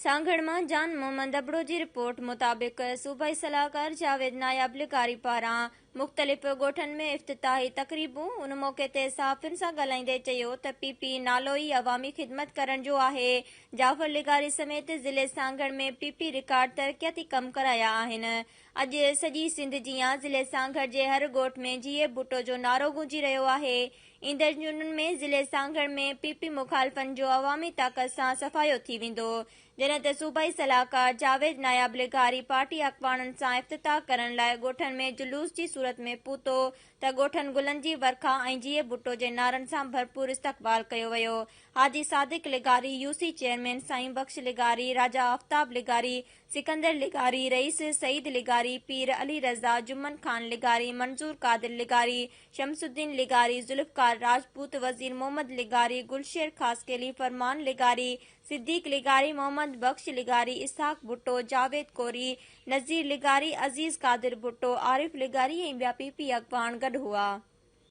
سانگهڙ مان جان محمد ابڙو جي رپورٽ مطابق صوبائي صلاحڪار جاويد ناياب لغاري پاران مختلف ڳوٺن ۾ افتتاحي تقريبون ان موقعي تي صحافين سان ڳالهائيندي چيو ته پي پي نالو ئي عوامي خدمت ڪرڻ جو آهي جعفر لغاري سميت ضلعي سانگهڙ ۾ پي پي رڪارڊ ترقياتي ڪم ڪرايا آهن اڄ سڄي سنڌ جيان ضلعي سانگهڙ جي هر ڳوٺ ۾ جيئي ڀٽو جو نعرو گونجي رهيو آهي ايندڙ چونڊن ۾ ضلعي سانگهڙ ۾ پي پي مخالفن جو عوامي طاقت سان صفايو ٿي ويندو، جڏهن ته صوبائي صلاحڪار جاويد ناياب لغاري پارٽي اڳواڻن سان افتتاح ڪرڻ لاء ڳوٺن ۾ جلوس جي صورت ۾ پهتو ته ڳوٺن گلن جي ورکا ۽ جيئي ڀٽو جي نعرن سان ڀرپور استقبال ڪيو ويو. حاجي صادق لغاري، يوسي چيئرمين سائين بخش لغاري، راجا آفتاب لغاري، سڪندر لغاري، رئيس سعيد لغاري، پير علي رضا، جمن خان لغاري، منظور قادر لغاري، شمس الدين لغاري، ذوالفقار راجپوت، وزير محمد لغاري، گلشير خاصخيلي، فرمان لغاري، صديق لغاري، محمد بخش لغاري، اسحاق ڀٽو، جاويد ڪوري، نذير لغاري، عزيز قادر ڀٽو، عارف لغاري ۽ ٻيا پي پي اڳواڻ گڏ هئا.